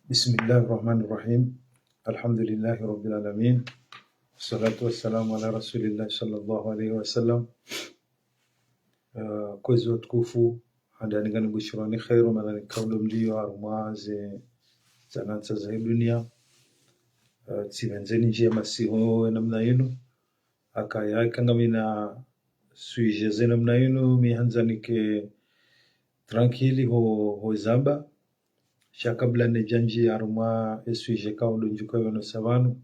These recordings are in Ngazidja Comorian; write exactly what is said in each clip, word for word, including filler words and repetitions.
بسم الله الرحمن الرحيم. الحمد لله رب العالمين. والصلاة والسلام على رسول الله صلى الله عليه وسلم. Ah, kwezi watukufu, handani ngani bushirani kheri, mana ni kaudo mlio harumwa ze zanantsa za dunia. Ah, tsipvendze ni ndjema siho namna inu. Haka yaka ngamina sujet ze namna inu, mi handza nike tranquille ho, ho zamba. Sha kabla nidjandji harumwa e sujet kaudo ndjuka yono sa pvanu.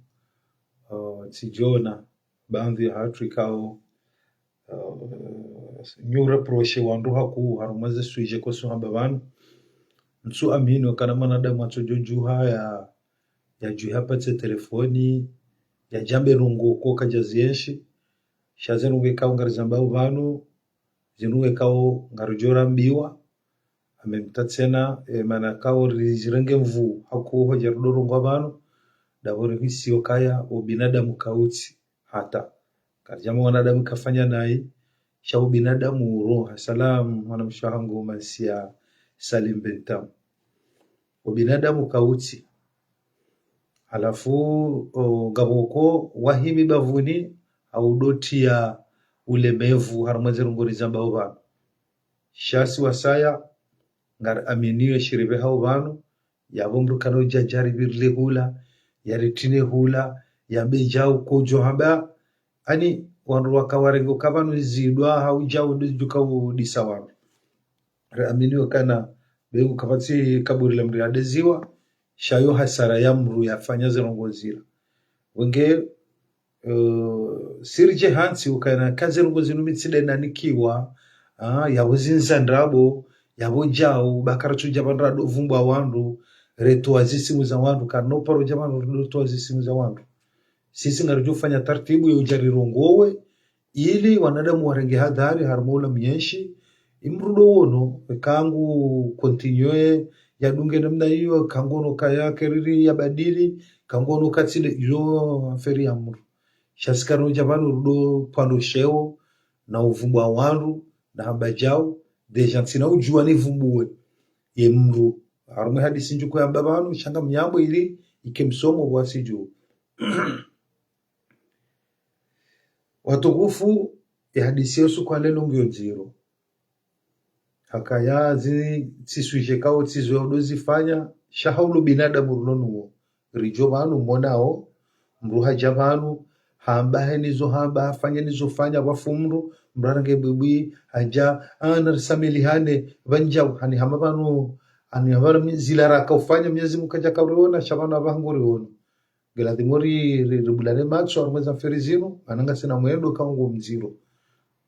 Ah, tsidjona, baadhwi ya hatru ikao, ah, nyi ureproche wandru hakuu harumwa ze sujet kosu hamba pvanu. Ntsu amini ukana mwanadamu atsodjo djuha ya, ya djuha patse telefoni, ya djambe ndrongoo ko kadja zienshi. Sha ze ndrongoo ikao ngarizambao pvanu, zinu ikao ngaridjo rambiwa, ame mtatsena, e, mana ikao rizirenge mvu, hakuu hodja rudo rongoa pvanu, ndapvo rihisiyo kaya, ubinadamu kautsi, hata. Karidjamba mwanadamu kafanya nayi, sha ubinadamu uroha. Salam, mwanamshe hangu Mansia Salim Bentam. Ubinadamu kautsi. Halafu, o, ngapvo ko wahimi bapvuni, hau udo tia ulemevu harumwa ze ndrongoo rizambao pvanu. Sha si wasaya, ngari aminiyo shiripve hau pvanu, yapvo mdru kana udja djari pvirile hula, yaritine hula, yambe djau kodjo hamba, ani wandru waka warenge uka pvanu zidwa hau djau ndo djuka udisa wandru. Re aminiyo kana, be uka pvatsi kaburi la mdru yadeziwa, sha yo hasara ya mdru yafanya ze ndrongoo zila. Wenge, eh, siridje hantsi ukana ka ze ndrongoo zinu mi tsi nde nanikiwa, ah, yapvo zindza ndrabo, yapvo djau, ba karatsudja pvanu rado vumbua wandru, retoa zisimu za wandru, karino paro dja pvanu rado toa zisimu za wandru. Sisi ngaridjo fanya tartibu yo udja rirongowe, ili wanadamu warenge hadhari harumwa ula mwenshi, imdru ndo wono, eka ngu continue yadunge namna iyo, eka ngono kaya keriri yabadili, eka ngono katsile iyo affaire ya mdru. Sha si karino dja pvanu rudo pvando sheo, na uvumbua wandru, na hamba djau, déjà ntsina udjua nivumbuwe ye mdru. Harumwa e hadisi ndjuko yamba pvanu, sha ngamnyambo ili ike msomo pvwasi dju. Watukufu, ye hadisi yo usiku wa leo ngiyo ndziro. Hakaya zi, tsi sujet ikao tsizo ya udo zifanya, sha haulo binadamu rulo nuwo. Ridjo pvanu monao, mdru hadja pvanu, hamba heni zo hamba, hafanya nizo fanya, pvwafu mdru, mdru harenge bwibwi, hadja, ah, narisamilihane, pvandjau, hani hama pvanu, hani hama pvanu zila raka ufanya, Mwenyezi Mungu kadja kauriona, sha pvanu apvaha nguriona. Ngiladhimu ri, ri, ribulane matso harumwa ze affaire zinu, mana ngasina mwendo ikao ngo mdziro.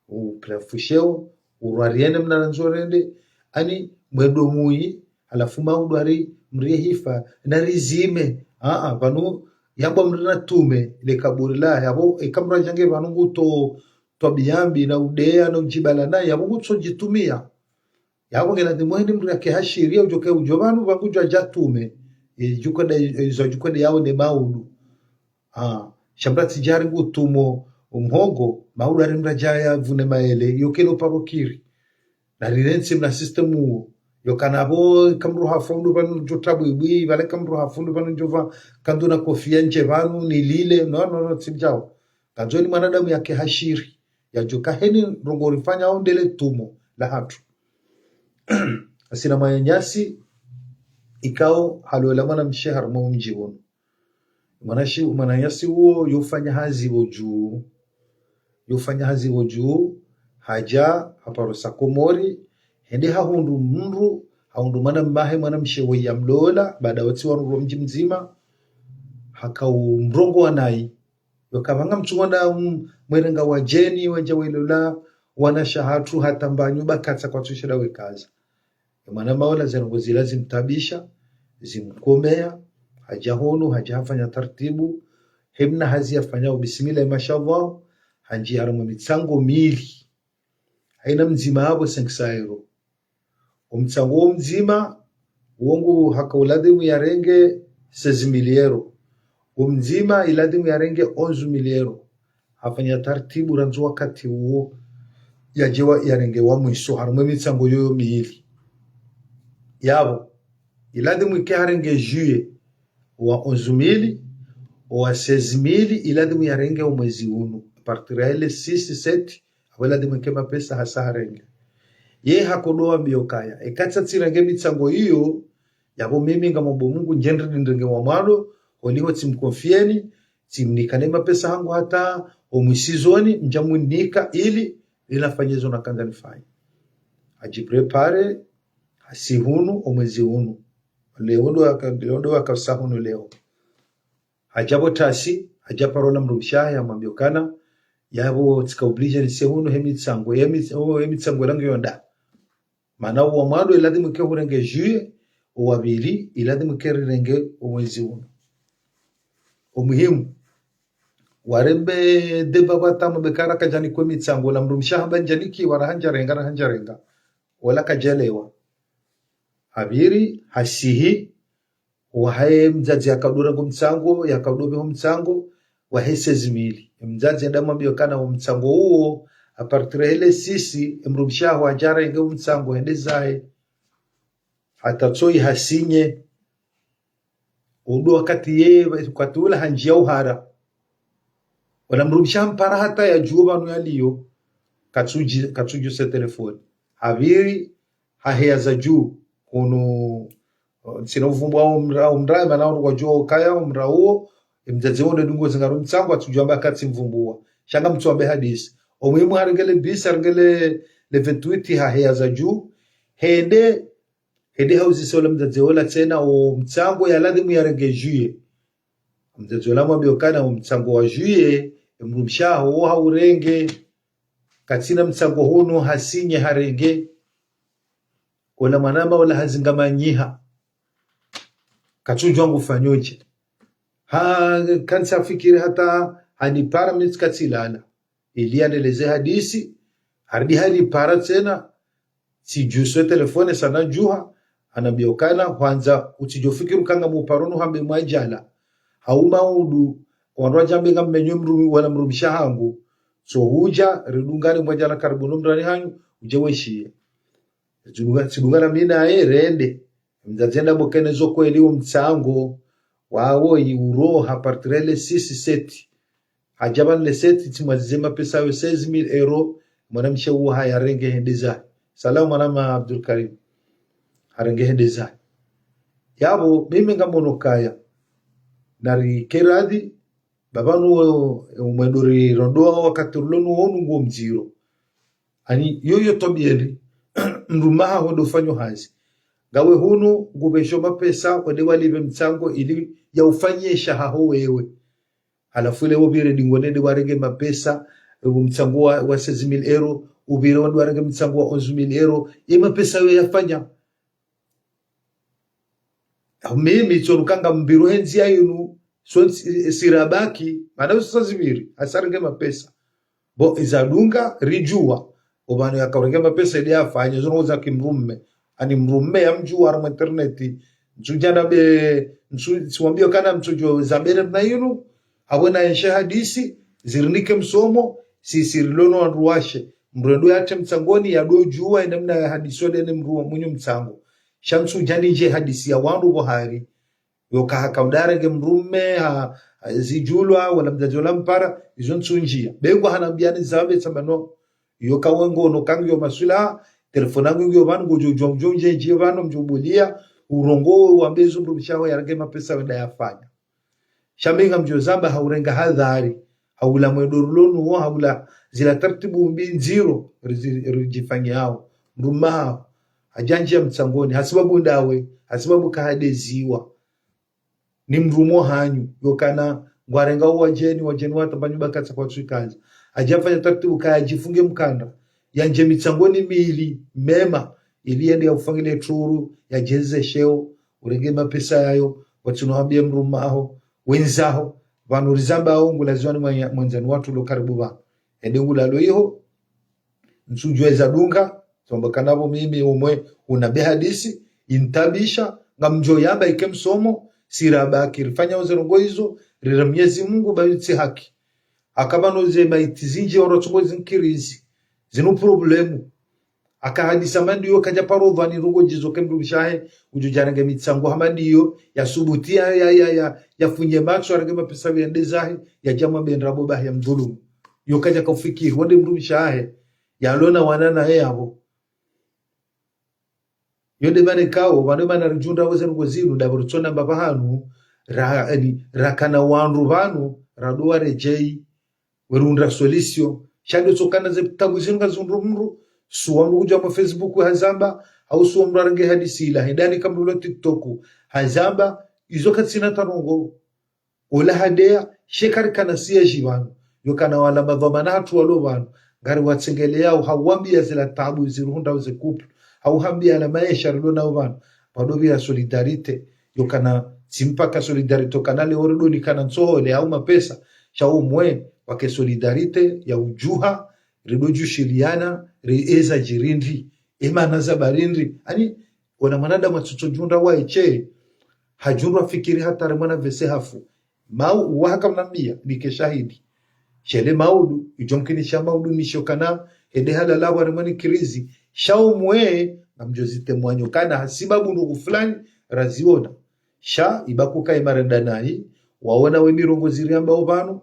Uplafusheo, urwariene mna randzo rende, ani mwendo muyi, halafu maudu hari mrie hifa, na rizime. Aa, pvanu, yambwa mdru natume, le kaburi la, yapvo, eka mdru adjange pvanu nguto, twabiya mbi na udeya na udjibala naye, yapvo ngutso djitumia. Yapvo ngiladhimu heni mdru yake hashiria udjo ke udjo pvanu pvangu djo adja tume. E, djuko nde, e, izo djuko nde yao ne maudu. Ah, sha mdru tsi djari ngutumo umhogo, maudu hari mdru adja yavune maele, yo kelo paro kiri. Na rirentsi mna système uwo. Yo kana pvo eka mdru hafa ndo pvanu ndjo tabwibwi, pvale eka mdru hafa ndo pvanu ndjo pva, kanduna kofia ndje pvanu, nilile, no, no, no, tsi djao. Kandzoni mwanadamu yake hashiri, yadjuka heni ndrongoo rifanya hau ndele tumo la hatru. Asina mwananyasi, ikao halola mwanamshe harumwa umdji wunu. Mwanashi, mwananyasi uwo yofanya hazi pvo dju. Yofanya hazi pvo dju, hadja, haparo sa Komori, hende hahundru mdru, hahundru mwana mmahe, mwanamshe we yamlola, baada wotsi warurwa mdji mdzima, haka umrongoa nayi. Yoka pvanga mtsuona, mm, mwerenga wadjeni, wadja welola, wanashe hatru hata mbanyu bakatsa kwatsu shida wekaza. Ye mwana maola ze ndrongoo zila zimtabisha, zimkomea, hadja hunu, hadja hafanya tartibu, hemna hazi yafanya, bismillah, mashallah, handji harumwa mitsango mili. Haina mdzima yapvo cinq cents euros. Omtsango wo mdzima, wongu haka uladhimu yarenge seize mille euros. Wo mdzima iladhimu yarenge onze mille euros. Hafanya tartibu randzu wakati uwo yadjewa yarenge wa mwiso, harumwa emitsango yoyo miili. Yapvo, Iladhimu ike harenge juillet wa onze mille, wa seize mille, iladhimu yarenge omwezi unu. À partir ya le six, sept, apvo iladhimu ike mapesa hasa harenge. Ye hakodo wambiyo kaya, eka tsatsi renge mitsango iyo, yapvo mimi ngamombo Mungu ndjendri nirenge wa mwando, holiho tsimkonfieni, tsimnikane mapesa hangu hata omwisizoni, mdja mnika ili, linafanye zo nakandza nifanye. Hadjiprépare, hasi hunu, omwezi unu. Leo ndo waka-, leo ndo wakasa hunu leo. Hadja pvo tasi, hadja paro na mdrumshe wahe, hamwambiyo kana, yapvo tsika obligé nise hunu he mitsango, he mit-, oh, he mitsango rangu yonda. Mana wa mwando iladhimu ike hurenge juillet, owa pvili iladhimu ike rirenge omwezi unu. Omuhimu, warembe deba pvwatama bekara kadjanikwe mitsango, na mdrumshe wahe hamba ndjanikiwa raha ndjarenga, raha ndjarenga. Wala kadjalewa. Hapviri, hasihi, wahe mdzadze yakaudora ngo mtsango, yakaudo pveho mtsango, wahe seize mille. Mdzadze yenda mwambiyo kana wo mtsango uwo, à partir ya le six, mdrumshe waho hadjarenge wo mtsango hende zahe. Hata tsoyi hasinye. Udo wakati ye, wakati ula handjiya uhara. Wala mdrumshe wahe hampara hata yadjuwa pvanu yaliyo, katsudji-, katsudjuse telefoni. Hapviri, haheya za dju, hunu, ntsina uvumbuwa omra-, omra, mana unu kwadjuwa ukaya, omra uwo, mdzadze wo nde dungo zingaro mtsango, atsudjuwa amba katsi mvumbuwa. Sha ngamtsuwambe hadisi. Omuhimu harenge le bisi, harenge le, le vingt-huit, haheya za dju, hende, hende hauzise ola mdzadze ola tsena, o mtsango yaladhimu yarenge juillet. Mdzadze ola hamwambiyo kana o mtsango wa juillet, mdrumshe waho wo haurenge, katsina mtsango hunu hasinye harenge. Ola mwanama ola hazingamanyiha. Katsudjuwa ngufanyo dje. Ha, kantsa fikiri hata hanipara mi tsika tsilala. Ili yaneleze hadisi, harudi hanipara tsena, tsidjuse telefoni sana djuha, hanambiyo kana, hwandza utsidjofikiri uka ngamuparo nuhambe mwadjala. Hau maudu, wandru wadjambe ngammenyo mdru-, wala mdrumshe wahangu, tso hudja, ridungane mwadjala karibu no mrani hanyu, udje weshiye. Tsidunga-, tsidungana mi naye, rende. Mdzadze yenda pvo kene zo kweli wo mtsango, wawo yi uro ha partir le six, sept. Hadja pvanu le sept, tsimwazize mapesa yo seize mille euros, mwanamshe uwo hayarenge hende zahe. Salamu mwanama Abdul Karim. Harenge hende zahe. Yapvo, mimi ngamono kaya. Narike radhi, pvapvanu, eh, omwendo rirondowa wakati rilo nuwo unu ngo mdziro. Ani, yoyo twabiya ri, mdrume waho ndo ufanyo hazi. Ngawe hunu, ngupvesho mapesa, wende walipve mtsango ili yaufanyishe haho wewe. Halafu ile upvire dingo nende warenge mapesa, eh, mtsango wa, wa seize mille euros, upvire wende warenge mtsango wa onze mille euros, ye mapesa yo yafanya. Mimi tsonuka ngambiru he ndziya yinu, so nsi-, sirabaki, mana yo sasa zipviri, hasarenge mapesa. Bo, iza dunga, ridjuwa. Opvanu yakaurenge mapesa ili yafanye, zo no za kimdrume. Ani mdrume yamdjuwa harumwa internet. Ntsudjana be, ntsu-, tsiwambiyo kana ntsudjo zambere mna yinu, apvo na yenshe hadisi, zirinike msomo, si, sirilo no wandru washe. Mdru ndo yatse mtsangoni, yadodjuwa, ina mna hadisi wale ne mdru wa mwenye mtsango. Sha ntsudjani ndje hadisi ya wandru pvo hari. Yoka hakaudja harenge mdrume, ha, ha, zidjulwa, wala mdzadze wala mpara, izo ntsundjiya. Be ngwa hanambiya nizambe tsamba no. Yoka we ngono kangu yo maswila, telefoni yangu ngiyo pvanu, ngodjo djuwa mdjo ndje ndjiye pvanu, mdjo buliya, urongowe wambe zo mdrumshe waho yarenge mapesa wende yafanye. Sha mi ngamdjo zamba haurenga hadhari, haula mwendo rilo nuwo, haula zila taratibu mbi ndziro, rizi-, ridjifanyao. Mdrume waho, hadja ndjiya mtsangoni, hasibabu ndawe, hasibabu kahadeziwa. Ni mdrume wahanyu, yokana, ngwarenga uwadjeni, wadjeni watamba nyumba katsa kwatsu ikaza. Hadja fanya taratibu kaya yadjifunge mkanda, yandje mitsangoni mili, mema, ili yende yaufangile turu, yadjeze sheo, urenge mapesa yayo, watsuno hambiye mdrume waho, wendzaho, pvanu rizamba wo ngulaziwa ni mwanya-, mwandzani watru lo karibu pvanu. Ende ngulalo iho, ntsudjuwa iza dunga, tsamba kana pvo mimi omwe una be hadisi, intabisha, ngamdjo yamba ike msomo, sirabaki, rifanya oze ndrongo izo, rira Mnyezi Mungu, ba itsi haki. Haka pvanu ze maiti zindji, oro tsungo zinkirizi, zinu problemu. Akahadisa mandiyo kadja paro pvani ndrongoo djizo ke mdrumshe wahe, udjo djarenge mitsango ha mandiyo, ya subuti ya, ya, ya, ya, ya funye matso, arenge mapesa yende zahe, ya djama bendra bo bahi ya mdhulumu. Yo kadja kaufikiri, wonde mdrumshe wahe, yalona wana naye yapvo. Yo nde mana ikao, pvanu mana ridjundra weze ndrongoo zinu, ndapvo ritsona mbapvi pvahanu, ra, yani, rakana wandru pvanu, rado waredjei, werundra solution. Sha ndo tsokana ze tabu zinu ngazihundru mdru, suwa mdru kudja mwa Facebook hazamba, hau suwa mdru arenge hadisi ila, hende hanika mdru lo TikTok, hazamba, izo katsina ta ndrongoo. Ola hadeya, she karikana siège pvanu. Yo kana wala madhwamana hatru walo pvanu. Ngari watsengeleyao, hau wambia zila tabu ziruhundrao ze couple. Hau hambia la maesha rilo nao pvanu. Pvado pvira solidarité. Yo kana tsi mpaka solidarité, yo kana leo rido nikana ntsohole, hau mapesa. Sha umwe, wake solidarité, ya udjuha, rido djushiliana, ri eza djirindri. Emana za barindri. Ani, ona mwanadamu atsutso djundra waye she, hadjundra fikiri hata re mwana vese hafu. Mau, uwa haka mnambia, nike shahidi. Shele maudu, idjo mkinisha maudu nisho kana, hende halala wa re mwana kirizi. Sha umwe, ngamdjo zitemwanyo kana, hasibabu ndrongoo fulani, raziona. Sha, ibakuka imarenda nayi, waona we mirongozi riambao pvanu,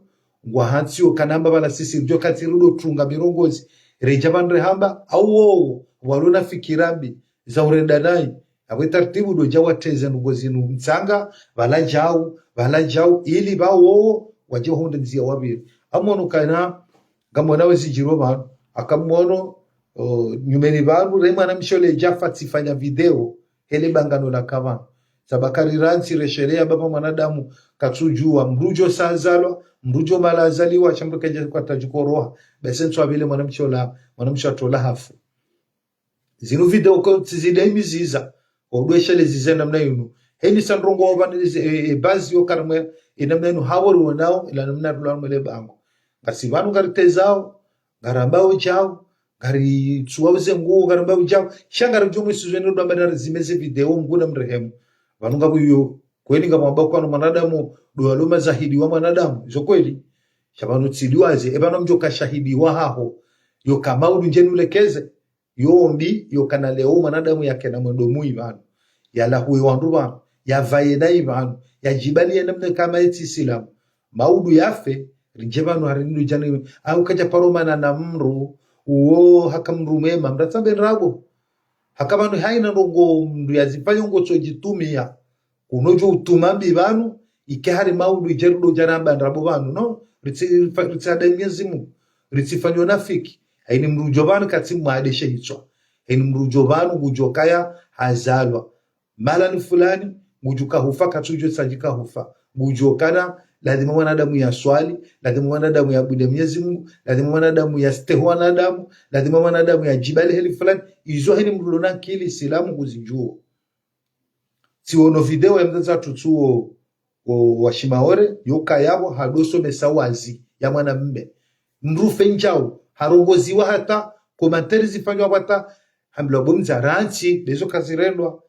ngwa hantsi yo kana amba pvala sisi, ridjo katsi rudo tunga mirongozi, redja pvanu rehamba, au wowo, walona fikira mbi, za urenda nayi, apvo taratibu ndo dja wateze ndrongoo zinu mtsanga, pvala djau, pvala djau, ili pvawowo, wadje hundre ndzia wapvire. Amono kana, ngamwona wezi djiro pvanu, akamono, o, nyumeni pvanu, re mwanamshe ole djafa tsifanya video, hele bangano la kavanu. Sa bakari rantsi reshelea bapvi mwanadamu, katsudjuwa, mdru djo sazalwa, mdru djo mala azaliwa, sha mdru kedja kwa tadjukoroha, bese ntswa pvile mwanamshe ola, mwanamshe atsola hafu. Zinu video ko tsi zida imiziza, odweshele zize namna yinu. Heni sa ndrongoo pvanu, e, e, bazi yo karamwe, e namna yinu hawori wonao, ila namna rula mwele bango. Ngasi pvanu ngaritezao, ngarambao djau, ngaritsuwao ze nguo, ngarambao djau. Sha ngaridjo mwisuzwe ndo amba narizime ze video, Mngu namrehemu. Pvanu ngapvo iyo, kweli ngamwamba kwanu mwanadamu, ndo aloma shahidi wa mwanadamu, izo kweli. Sha pvanu tsi diwaze, e pvanu mdjo ka shahidi wa haho. Yo ka maudu ndjeni ulekeze. Yo mbi, yo kana leo mwanadamu yakena mwendo mwi pvanu. Yalahuwe wandru pvanu. Yapvaye nayi pvanu. Yadjibali ye namna kama etsi Isilamu. Maudu yafe, rindje pvanu hari ndu djani. Au kadja paro mana na mdru, uwo haka mdru mwema, mdru atsambe ndrabo. Haka pvanu haina ndrongoo mdru yazifanyo ngotso djitumia. Kuno djo utuma mbi pvanu, ike hari maudu idje rudo djaramba ndrabo pvanu, no? Ritsi, ritsi ade Mnyezi Mungu. Ritsi fanyo nafiki. Haini mdru djo pvanu katsi mwade she hitswa. Haini mdru djo pvanu ngudjo kaya hazalwa. Mala ni fulani, ngudjo kahufa, katsudjo tsadji kahufa. Ngudjo kana, lazima mwanadamu ya swali, lazima mwanadamu ya bude Mnyezi Mungu, lazima mwanadamu ya stehi wanadamu, lazima mwanadamu ya djibali heli fulani. Izo haini mdru lona akili Isilamu kuzidjuo. Tsiono video ya mdzadze watru tsuo wo, wa Shimaore, yo kayapvo hado somesa wazi ya mwanamme. Mdru fendjao, harongoziwa hata, commentaires zifanywa hata, hambilwa bo mdzadze rantsi, bezo kazirendwa.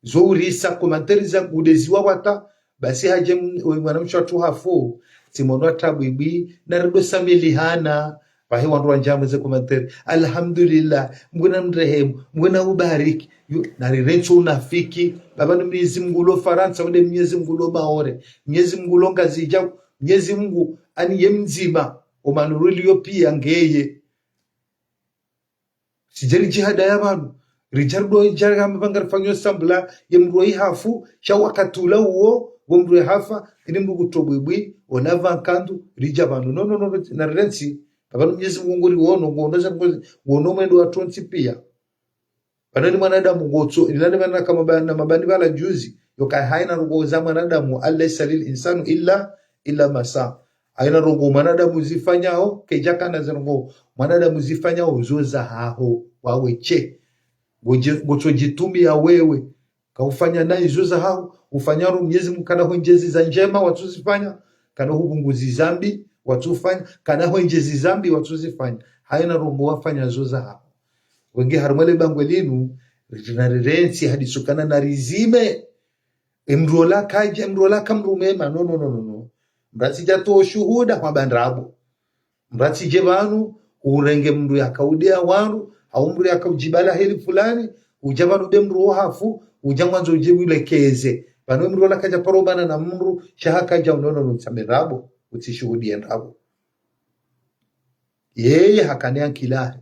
Zo urisa, commentaires za gudeziwa hata, basi hadje m-, we mwanamshe watru hafu, tsimono atabwibwi, na rido samilihana, pvahe wandru wandjia mweze commentaire. Alhamdulillah, Mngu namrehemu, Mngu na ubariki. Yo, narirentsi unafiki. Bapvi ni Mnyezi Mungu ulo Farantsa, wende Mnyezi Mungu ulo Maore, Mnyezi Mungu ulo Ngazidja, Mnyezi Mungu ani ye mdzima, o manuruli yo pia ngeye. Sidje ridjihadaya pvanu. Ridja rudo idja rihamba pvanga rifanyo sambula ye mdru wa ihafu, sha wakati ula uwo, wo mdru ya hafa, ini mdru kutobwibwi, ona pva nkandu, ridja pvanu. No, no, no, no, narirentsi. Bapvi ni Mnyezi Mungu nguri wono, ngono za ngozi, wono mwendo watru wontsi pia. Pvanu ni mwanadamu ngotso, ilani pvanu kama ba-, na mabani pvala juzi, yo ka haina ndrongoo za mwanadamu, alaysa lil insanu illa, illa ma sa. Haina ndrongoo mwanadamu zifanyao, kedja kana ze ndrongoo mwanadamu zifanyao zo zahaho, wawe she. Ngotso djitumia wewe, ka ufanya nayi zo zahaho, ufanya ro Mnyezi Mungu kana hwendjezi za ndjema watsuzifanya, kana hupvunguzi za mbi watsufanya, kana hwendjezi za mbi watsuzifanya. Haina ndrongoo wafanya zo zahaho. Wenge harimwa le bangwe linu, rinarirentsi hadisi ukana narizime. E mdru ola kadja, e mdru ola ka mdru mwema, no, no, no, no, no. Mdru atsidja towa ushuhuda hwamba ndrabo. Mdru atsidje pvanu, urenge mdru ya kaudia wandru, Au mdru yaka udjibala heli fulani, udja pvanu be mdru wo hafu, udja ngwandzo udje ulekeze. Pvanu mdru wala kadja paro mana na mdru, sha hakadja unono nutsambe ndrabo, utsishuhudie ndrabo. Yeye hakane ankilahe.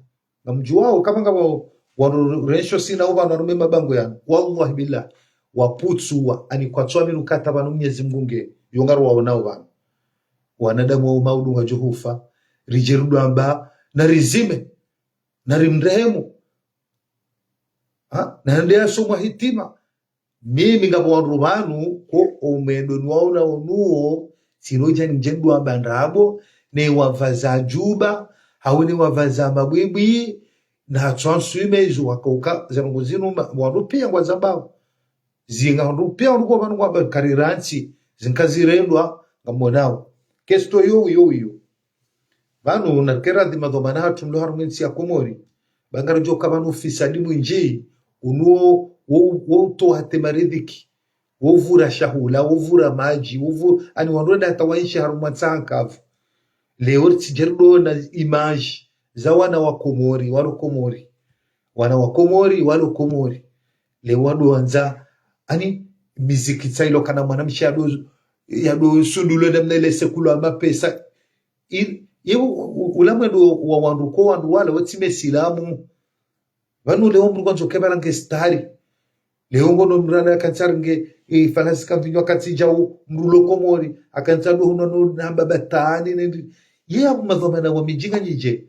Ngamdjuwao, kama ngapvo wanu rensho sina upvanu warume mabangwe yanu. Wallahi billah. Waputsuwa, ani kwatsuwa minu kata pvanu Mnyezi Mngu nge, yo ngaruwaonao pvanu. Wanadamu wa umaudu ngwadjo hufa, ridje rudwamba, na rizime, na rimrehemu. Ha? Na nde asomwa hitima. Mimi ngapvo wandru pvanu, ko omwendo niwaona onuwo, tsinodja nidje ndwamba ndrabo, ne wapvaza djuba, hau ne wapvaza mabwibwi, na tswansu ime izo wakauka, ze ndrongo zinu ma-, wandru pia ngwazambao. Zinga wandru pia wandru kwa pvanu ngwamba kariransi, zinka zirendwa, ngamonao. Kesto yo, yo, yo. Pvanu narike radhi madhwamana hatru mlo harumwa entsi ya Komori. Ba ngaridjo ka pvanu ufisadi mwindji, unuwo, wo, wo utowa hata maridhiki, wo uvura shahula, wo uvura madji, wo uvu-, ani wandru wenda hata waenshi harumwa ntsaha nkavu. Leo ritsidje ridona image za wana wa Komori, walo Komori. Wana wa Komori, walo Komori. Leo wadowandza, ani miziki tsailo kana mwanamshe yado, yado sundulwe namna ile sekulwa mapesa. I-, ye u-, u-, ula mwendo wa wandru ko wandru wala watsi mesilamu. Pvanu leo mdru kwandzo kebala nge stari. Leo ngono mdru ana akantsa nge, e, falasi kamvinyo akatsi djau mdru lo Komori, akantsa ndo huno no namba batani nendi. Ye abu madhwamana wa midji nganyidje.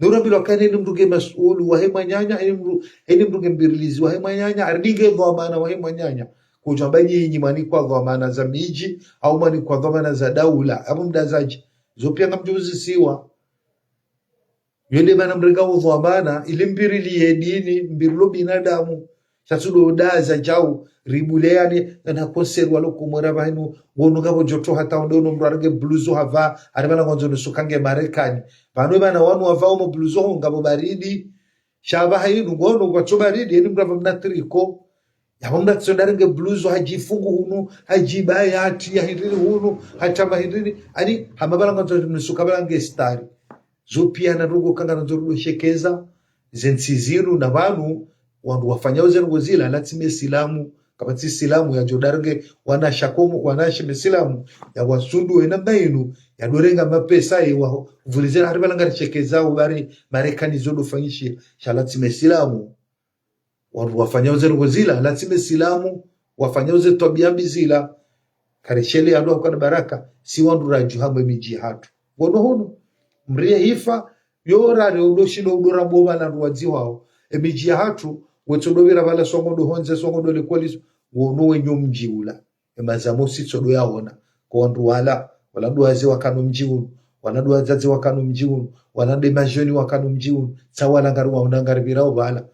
Nurambilo kana eni mdru nge masuulu wahe mwananya, eni mdru, eni mdru nge mbirilizi wahe mwananya, aridi nge dhwamana wahe mwananya. Kudjamba nyinyi mwanikwa dhwamana za midji, au mwanikwa dhwamana za daula, abu mdazadji. Zo pia ngamdjuzisiwa. Yo nde mana mrenga udhwamana, ili mbiriliye dini, mbirilo binadamu. Sha tsudo daza djau, ribuleyane, na na concert walo Komori pvanu, wonu ngapvo joto hata onde ono mdru arenge bluzo hapva, ari pvana ngwandzo nusuka nge Marekani. Pvanu pvana wanu wapvao mo bluzo ho ngapvo baridi, sha pvaha inu ngono kwatso baridi, eni mdru apva mna tricot. Yapvo mdru atsonda arenge bluzo, hadjifungu hunu, hadjibaya, hati ya hindrini hunu, hatama hindrini. Ani, hama pvana ngwandzo nusuka pvana nge stari. Zo pia na ndrongo ka ngarandzo rudo shekeza, ze ntsi zinu na pvanu, wandru wafanyao ze ndrongo zila, latsi mesilamu, kapvatsi silamu yadjo darenge, wanasha Komo, wanashe mesilamu, ya wasundu wena mna inu, yadorenga mapesa ye wa, vulize hari pvana ngarishekeza, ubari Marekani zodo fanyishiya, sha latsi mesilamu. Wandru wafanyao ze ndrongo zila, latsi mesilamu, wafanyao ze twabiya mbi zila, karisheleya ndo hukana baraka, si wandru radju hamwe midji hatru. Ngono hunu, mriye hifa, yo rare udo shindo udo rabo pvana ndru wadziwao. E midji ya hatru, wetso do pvira pvala songo do hondze, songo do likoli, ngono wenyo mdji ula. E mazamosi tsodo yaona. Ko wandru wala, wala ndo wazee wakano mdji unu, wala ndo wadzadze wakano mdji unu, wala nde majoni wakano mdji unu, tsa wala ngari waona ngari pvirao pvala.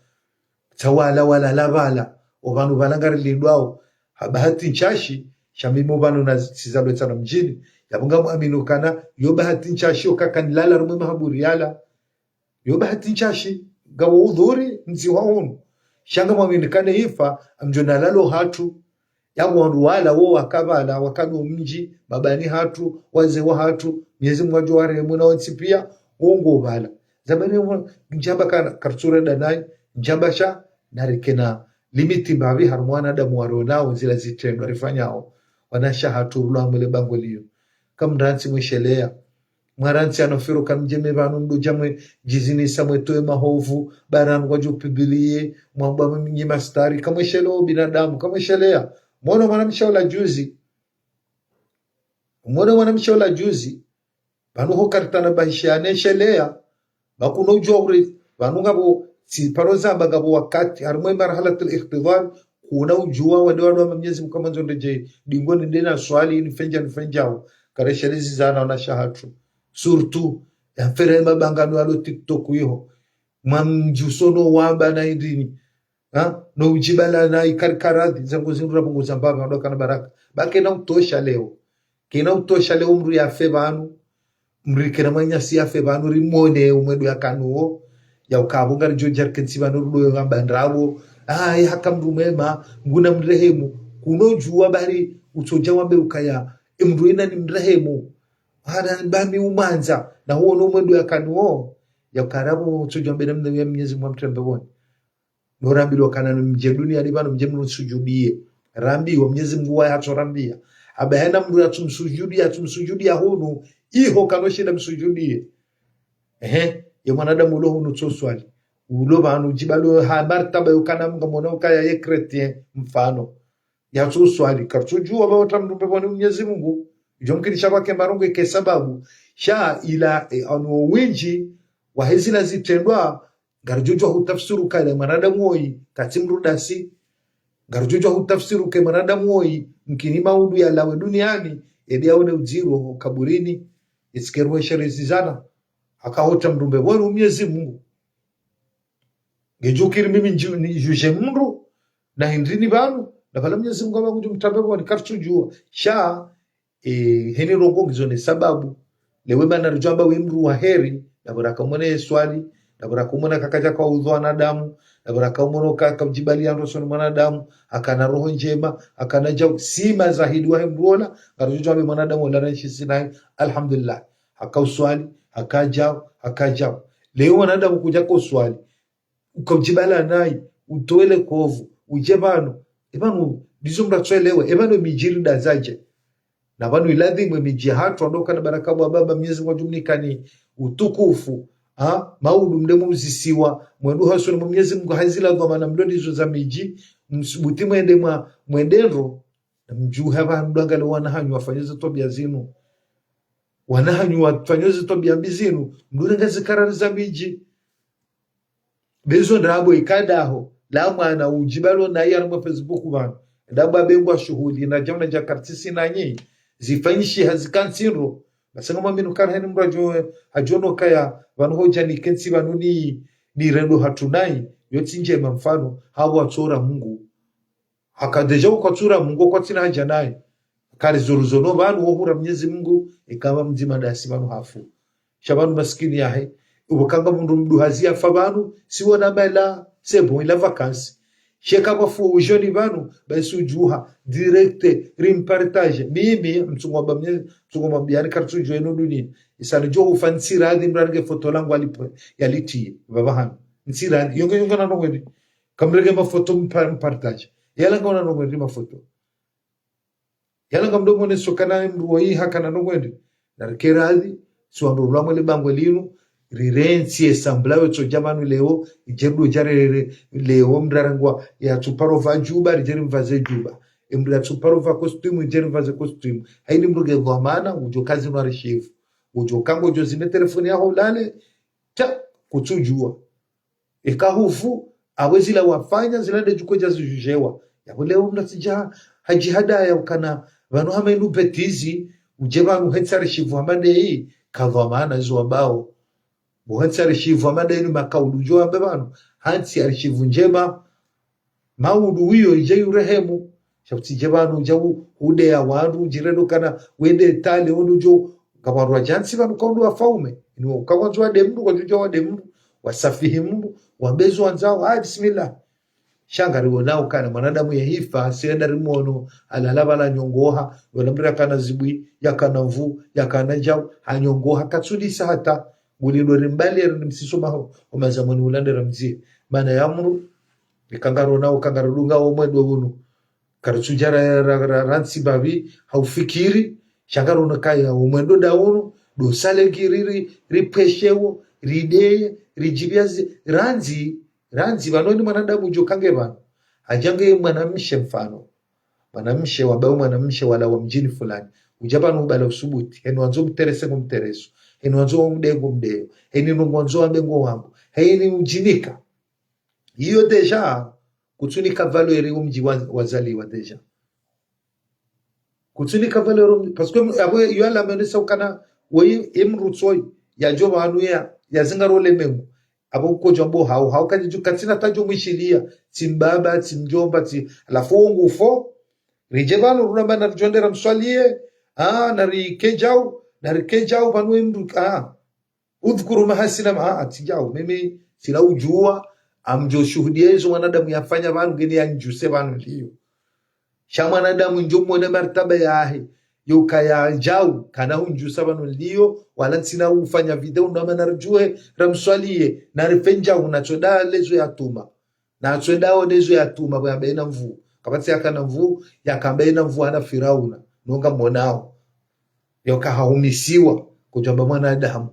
Tsa wala wala la pvala, o pvanu pvala ngari lindwao. Ha bahati ntsashi, sha mimi pvanu na sizalwe tsana mdjini. Yapvo ngamwamino kana, yo bahati ntsashi, o kaka nilala rumwe mahaburi yala. Yo bahati ntsashi, ngawo udhuri, mzi wa unu. Sha ngamwamini kana ifa, amdjo nalalo hatru. Yapvo wandru wala wo waka pvala, wakano mdji, mabani hatru, wazee wa hatru, Mnyezi Mngu adjo warehemu na wontsi pia, wo ngo pvala. Zamani wo, ndjamba kana, karitsure danai, ndjamba sha, narikena, limiti mbapvi harumwa wanadamu waronao, zila zitrendwa rifanyao, wanasha hatru rulwa mwele bango liyo. Kamrantsi mwisheleya, mwarantsi ano firo kamdjeme pvanu mdodja mwe djizinisa mwetowe mahovu, baranu kwadjo pibiliye, mwamba mnyi mastari, kamwesheleya o binadamu, kamwesheleya. Mwono mwanamshe ola juzi. Mwono mwanamshe ola juzi. Pvanu ho karitanabahisha nesheleya. Ba kuna udjuwa uri, pvanu ngapvo, tsi paro zamba ngapvo wakati, harimwa marahalatil ikhtidhar, kuna udjuwa wade wado wamba Mnyezi Mngu kamwandzo ndedje, dingo nende na swali, nifenja, nifenjao, kareshelezi zana wanasha hatru. Surtout, ya mfere mabangano yalo TikTok iho. Mwamdjuso no wamba na indrini. Ha? No udjibala na ikari karadhi, zangu zindru na punguza mbaba, ndo kana baraka. Ba kena utosha leo. Kena utosha leo mdru yafe pvanu. Mdru kena mwananyasi yafe pvanu, rimwone omwendo yakano wo. Ya ukapvo ngaridjo djarike ntsi pvanu rudo yo ngamba ndrabo. Ah, ye haka mdru mwema, nguna mrehemu. Kuno djuwa bari, utsodja wambe ukaya, e mdru ina ni mrehemu. Hana mbami umandza, na huo no mwendo yakano wo. Ya ukana pvo utsodjua mbe namna ya Mnyezi Mungu amtrie mbepvoni. No rambilwa ukana mdje duniani pvanu mdje mnisujudiye. Rambiwa Mnyezi Mungu waye hatsorambia. Amba hena mndru yatsumsujudi, yatsumsujudiya hunu, iho kanoshinda msujudiye. Ehe, ye mwanadamu ulo hunu tso swali. Ulo pvanu djibalo ha martaba yo ukana Mungu amwona ukaya ye chrétien mfano. Yatso swali, kartsudjua pvwa uta mndru mbepvoni Mnyezi Mungu. Idjo mkinisha pvwake marongo ike sababu. Sha ila, e, ano wendji wahe zila zitrendwa, ngaridjodjua hutafsiri ukaya mwanadamu woyi katsi mndru dasi. Ngaridjodjua hutafsiri uke mwanadamu woyi mkini maudu yalawe duniani, edi yaone udziro ho kaburini, itsike ruhe sherezi zana, haka hota mndru mbepvoni Mnyezi Mungu. Ngedjo ukiri mimi ndji-, nidjudje mndru, na hindrini pvanu, na pvala Mnyezi Mungu amba ngudjo mtria mbepvoni, kartsudjua. Sha, e, heni ndrongoo ngizo ne sababu. Lewo mana ridjo amba we mndru wa heri, ndapvo raka umwona ye swali, ndapvo raka umwona kakadja kaudhwa wanadamu, ndapvo raka umwona ka-, kamdjibali ya ndrosoni mwanadamu, akana roho ndjema, akana djau, si mazahidi wahe mndru ola, ngaridjo amba mwanadamu ola na nshi sinayi, alhamdulillah. Haka uswali, haka djau, haka djau. Lewo mwanadamu kudja ko uswali, uka udjibala nayi, utowe le kovu, udje pvanu. E pvanu, ndizo mndru atsoelewe, e pvanu midji ridazadje. Na pvanu iladhimu emidji hatru, ando ukana baraka pvwa baba Mnyezi Mungu adjumnikani utukufu. Ha? Maudu mde muzisiwa, mwendo hasoni mwa Mnyezi Mungu ha zila dhwamana mdo ndizo za midji, msubuti mwende mwa, mwende ndro, na mdjuha pvanu dangale wana hanyu wafanye ze twabia zinu. Wana hanyu wafanye ze twabia mbi zinu, mdo renga ze karari za midji. Be zo ndrabo ikadaho, la mwana udjibalo na iya harumwa Facebook pvanu. Ndrabo abengwa shuhuli, na djamna dja kartisi nanyi, zifanyishiha zika ntsindro. Basi ngam amini ukana heni mndru adjo-, adjo ona ukaya, pvanu hodja nikentsi pvanu ni, ni rendo hatru nayi, yo tsi ndjema mfano, hapvo atsora Mungu. Haka déjà ukatsora Mungu kwatsina hadja naye. Kari zoruzono pvanu wohura Mnyezi Mungu, ikamba mdzima dasi pvanu hafu. Sha pvanu masikini yahe. Ubo kanga mndru mdru hazi yafa pvanu, si wona mela, c'est bon, il a vacances. Sheka pvafu ujoni pvanu, basi udjuha, direct, rimpartage. Mimi, mtsungo amba Mnyezi, mtsungo amba yani kartsudjua ino dunia. Isa nidjo ufa ntsiradhi mndru arenge foto langu alipo, yaliti, pvapvahanu. Ntsiradhi, yonge yonge na nongweni. Kamrenge mafoto mpa-, mpartage. Yala ngona nongweni mafoto. Yala ngamdo mwone sokana mndru woyi hakana nongweni. Narike radhi, si wandru lwamwe le bangwe linu, rirentsi esambula yo tso dja pvanu leo, idje ndo djarere leo mndru arengwa yatsuparo pva djuba, ridje rimvaze djuba. Emndru yatsuparo pva costume, idje rimvaze costume. Hayini mndru nge dhwamana, udjo kazi no arishivu. Udjo kanga udjo zime telefoni yaho ulale, tsa, kutsudjua. Eka hufu, awe zila wafanya, zila nde djuko dja zidjudjewa. Yapvo leo mndru atsidja, hadjihadaya ukana, pvanu hama inu betizi, udje pvanu hentsi arishivu hama ndeyi, kadhwamana izo wambao. Bo hentsi arishivu hama ndeyi ni makaulu udjo wambe pvanu, hantsi arishivu ndjema, maudu wiyo idje yurehemu. Sha kutsidje pvanu udja u-, udeya wandru, udjirendo kana wende tale, wandru djo, ngapvandru wadjantsi pvanu kaundu wafaume. Inu, kawandzo wade mndru, kwadjudja wade mndru, wasafihi mndru, wambe zo wandzao, ah, bismillah. Sha ngariwonao ukana mwanadamu yahifa, si wenda rimwono, alala pvala nyongoha, wala mndru yakana zibwi, yakana mvu, yakana djau, hanyongoha, katsudisa hata, bulindo rimbali, eri nimsiso maho, omazamoni ulande ramzie. Mana ya mndru, ikangarona, ukangarudunga omwendo unu. Karitsudja ra, ra, ra, rantsi babi, haufikiri, sha ngarona kaya omwendo nda unu, ndo sale ngiriri, ripweshewo, rideye, ridjibia zi, randzi, randzi, pvanu ni mwanadamu udjo kange pvanu. Hadja nge mwanamshe mfano. Mwanamshe wambao mwanamshe wala wa mdjini fulani. Udja pvanu ubala usubuti. Heni wandzo mterese ngo mtereso. Heni wandzo mdeye ngo mdeyo. Heni nongo wandzo wambe ngo wambo. Heni udjinika. Iyo déjà, kutsunika valeur wo mdji wa, wazaliwa déjà. Kutsunika valeur wo mdji, parce que, abo, iyo alama yonesa ukana, woyi, emndru tsoyi, yadjo pvanu ya, yazingaro lemengu. Abo kodjo mbo hau, hau kadjidju katsina tadjo mwishiliya, tsi mbaba, tsi mdjomba, tsi, halafu wo ngufo, ridje pvanu runa mana ridjo ndera mswaliye, ah, nari kedjau, nari kedjau pvanu emndru, ah. Udhkuru mahasina ma, ah, tsidjau, mimi, tsina udjua, amdjo shuhudiya izo mwanadamu yafanya pvanu, ngeni yandjuse pvanu liyo. Sha mwanadamu ndjo mwone martaba yahe, Yo kaya djau, kana hundjusa pvanu nilio, wala ntsina ufanya video ndo mana ridjuhe, ramswaliye, na ripve ndjau, na tsoda lezo yatuma. Na tsodao lezo yatuma, pvo yamba ina mvu. Kapvatsi yakana mvu, yakamba ina mvu hana Firauna, nonga monao. Yo kahahumisiwa, kudjamba mwanadamu.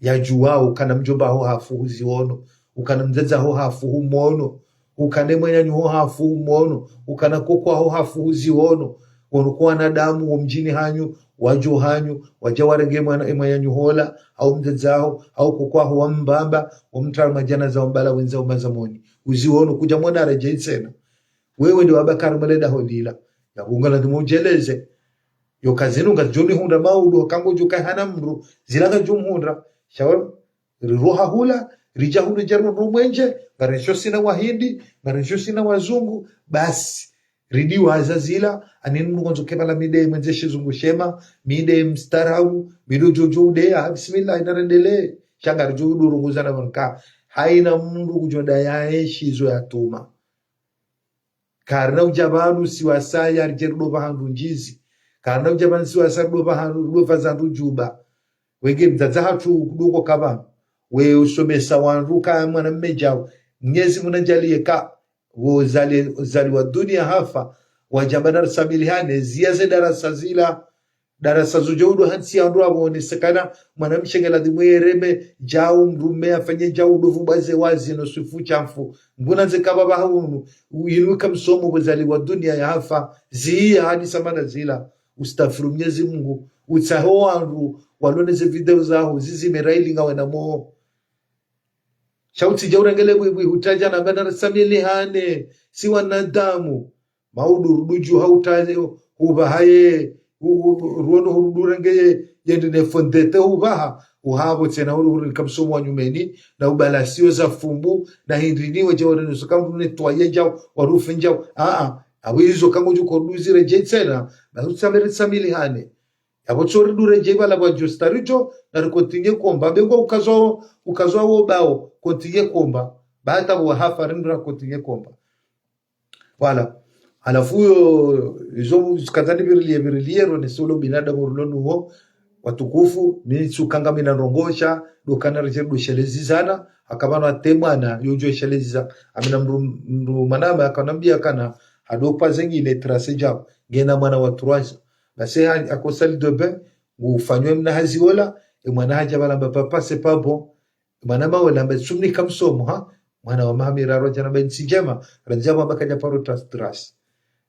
Yadjuwao, ukana mdjomba haho hafu huziono, ukana mdzadze haho hafu humono, ukana mwananyaho hafu humono, ukana koko haho hafu huziono. Wonu kwa wanadamu, wo mdjini hanyu, wadjo hanyu, wadja warenge mwana, mwananyaho ola, hau mdzadze haho, hau koko haho wambamba, wamtwara madjana za wambala wendza umazamoni. Huziono, kudja mwana aredjei tsena. Wewe nde wabakari mweleda holila. Ya bunga ladhimu udjeleze. Yo kazinu ngazidjo nihundra maudu, kangodjo kaya hana mdru, zila ngazidjo mhundra. Shawa, riroha hula, ridja hula djaru ndo mwenje, ngarenshio sina wahindi, ngarenshio sina wazungu, basi. Ridiwaza zila, ani mdru ngondzo kepvala mi nde mwendze shizungu shema, mi nde mstaarabu, mi ndo djodjo udeya, bismillah, ina rendele. Sha ngaridjo udurunguza na manka. Haina mdru kudjo daya enshi zo yatuma. Karina udja pvanu siwasaya ridje ridopva handru ndjizi. Karina udja pvanu siwasaya ridopva handru, ridopva zandru djuba. Wenge mdzadze hatru kudoko kapvanu. We usomesa wandru ka mwana mme djau. Mnyezi Mungu nandjaliye ka. Wo zali, zaliwa dunia hafa. Wadjamba darasa mili hane. Ziya ze darasa zila. Darasa zo djau ndo hantsi ya ndo apvo ni sekana mwanamshe nge ladhimu yereme djau mdrume afanye djau ndo vubaze wazi no swifu shamfu. Nguna nze kapva pvaha hunu, u-, inu ika msomo pvo zaliwa dunia yafa, ziya hadisa mana zila, ustafiru Mnyezi Mungu, utsahe wandru, walone ze video zaho, zizime raili ngawe na moho. Sha utsidja urengele bwibwi, hutadja na bana samilihane, si wanadamu. Maudu rudu dju hautaze, hupvaha ye, hu-, hu-, ruono hurudu renge ye, yende ne fondete hupvaha, uhapvo tsena huru huru nika msomo wa nyumeni, na ubalasio za fumbu, na hindri ni wadja wale nusu kamdru ne twaye ndjau, warufe ndjau. Aa, apvo izo kangodjo koduzi redjei tsena, basi utsamere samilihane. Yapvo tsori du redjei pvala pvwadjo stari djo, na rikontinye komba. Be ngo ukazwa, ukazwa wo bao, kontinye komba. Ba hata pvo hafa rindru na kontinye komba. Voilà. Halafu yo, izo zikazani virilie, virilie, ro nese ulo binadamu rulo nuwo, watukufu, mi tsukanga mina ndrongoo sha, ndo kana ridje ndo shelezizana, haka pvanu hata mwana, yodjo shelezizana, amina mdru, mdru mwanama, hakanambia kana, hado pva zengine trace djau, ngena mwana wa trois ans. Basi ha, ako salle de bain, ngufanywa mna hazi wola, e mwana hadja pvala amba papa, c'est pas bon. Mwana mawe lamba tsumnika msomo, ha? Mwana wa maha miraru djana ba ntsi ndjema, randzi amba kadja paro tras tras.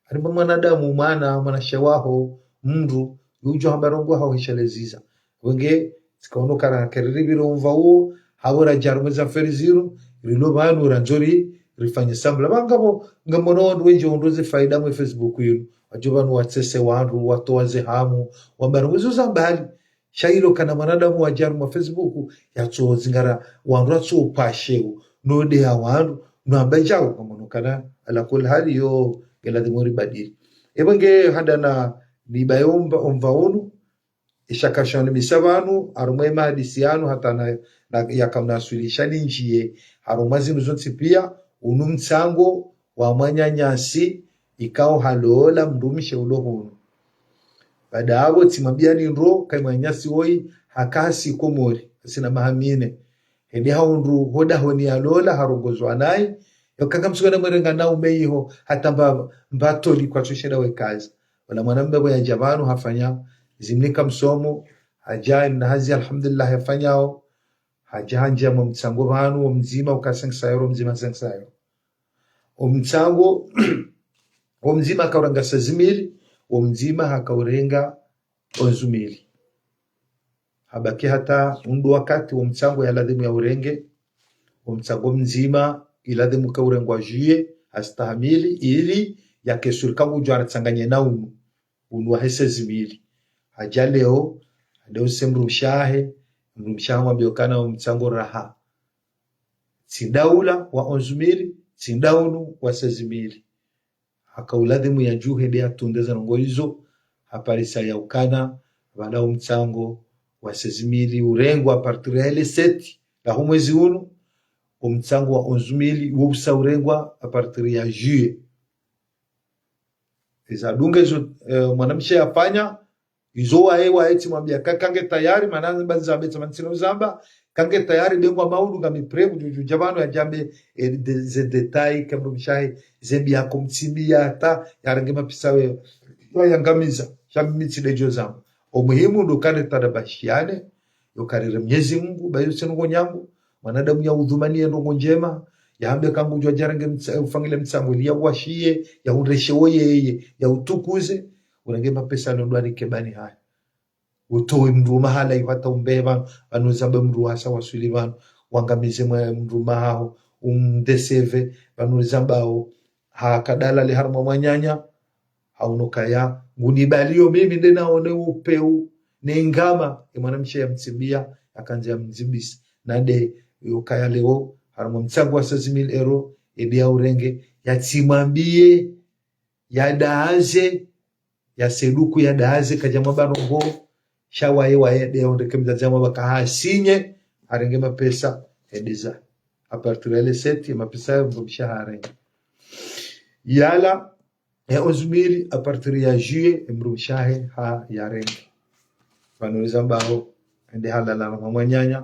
Ani mba mwanadamu, mwana, mwanashe waho, mdru, yudjo hamba ndrongoo haho hisheleziza. Wenge, tsikaono kara keriri biro umva uwo, hapvo radja harumwa ze affaire zinu, rilo pvanu randzo ri, rifanye sambla. Pvanga pvo, ngamono wandru wendji wondro ze faida mwe Facebook yinu. Wadjo pvanu watsese wandru, watowa ze hamu, wamba ndrongoo zo za mbali. Sha ilo kana mwanadamu wadja harumwa Facebook, yatso zingara wandru, yatso pasheu, no deya wandru, no amba djau, kamono kana ala kulli hali yo, nge ladhimu ribadili. Epvo nge handa na nibayo omva, omva unu, isha kashani misa pvanu, harumwa ye mahadisi yanu, hata na, na, yakamnaswilisha nindjiye, harumwa zinu zontsi pia, unu mtsango, wa mwananyasi, ikao halola mdrumshe ulo hunu. Baada yapvo tsimwambia ni ndro, kayi mwananyasi woyi, haka hasi Komori, hasina maha mine. Hende hahundru, hodahoni yalola, harongozwa nayi, yo kaka msuka na mwerenga na ume iho, hata mba, mba toli kwatsu shenda wekazi. Wala mwanamme pvo yadja pvanu hafanya, zimnika msomo, hadja na hazi alhamdulillah yafanyao, hadja handjia mwa mtsango pvanu, wo mdzima uka cinq cents euros, mdzima cinq cents euros. Wo mtsango, wo mdzima hakaurenga seize mille, wo mdzima hakaurenga onze mille. Habaki hata undru wakati wo mtsango ya ladhimu yaurenge, wo mtsango mdzima iladhimu kaurengwa juillet, astahamili, ili yakesuri kangudjo aratsanganye na unu, unu wahe seize mille. Hadja leo, hende use mdrumshe wahe, mdrumshe wahe hamwambia ukana wo mtsango raha. Tsi ndaula wa onze mille, tsi ndaunu wa seize mille. Hakauladhimu yadjuhe nde yatunde ze ndrongoo izo, haparisa ya ukana, pvala wo mtsango wa seize mille urengwa à partir ya le sept la ho mwezi unu, wo mtsango wa onze mille wo usa urengwa à partir ya juillet. Iza dunga izo, eh, mwanamshe yafanya, Izo waye, waye tsimwambia ka, kange tayari, mana mba nizambe tsama ntsina uzamba, kange tayari be ngwa maudu ngami prêt, kudjudja pvanu yadjambe, eh, de, ze détails, ke mdrumshe wahe, ze mbi yakomtsimbia hata, yarenge mapesa we, wayangamiza, sha mi tsi de djo zamba. O muhimu ndo kane tadabashiane, yo karire Mnyezi Mungu, ba yo tsi ndrongo nyangu, mwanadamu ya udhumani ye ndrongo ndjema, yahambe ka ngudjo djarenge mtsa-, ufanyile mtsango, ili ya washiye, ya ureshe wo yeye, ya utukuze, urenge mapesa no ndwani kebani haya. Utowe mdru mahala ihwata umbeva, pvanu zamba mdru hasa waswili pvanu, wangamize mwe mdru mahaho, umdeseve, pvanu zambao, ha kadala le harumwa mwananya, hauno kaya, ngunibaliyo mimi nde naone upeu, ne ngama, e mwanamshe ya mtsimbia, yakandze ya mdzibisa. Nande, yo kaya leo, harumwa mtsango wa seize mille euros, edi ya urenge, ya tsimwambie, ya daze, ya seduku ya daze, kadja mwamba ndrongo, sha waye, waye, de ya ondeke mdzadze ya mwamba ka hasinye, harenge mapesa, edeza. À partir ya le sept, ya mapesa ya mdrumshe harenge. Yala, ya onze mille, à partir ya juillet, e mdrumshe wahe ha yarenge. Pvanu lizambao, ende halala na mwananya,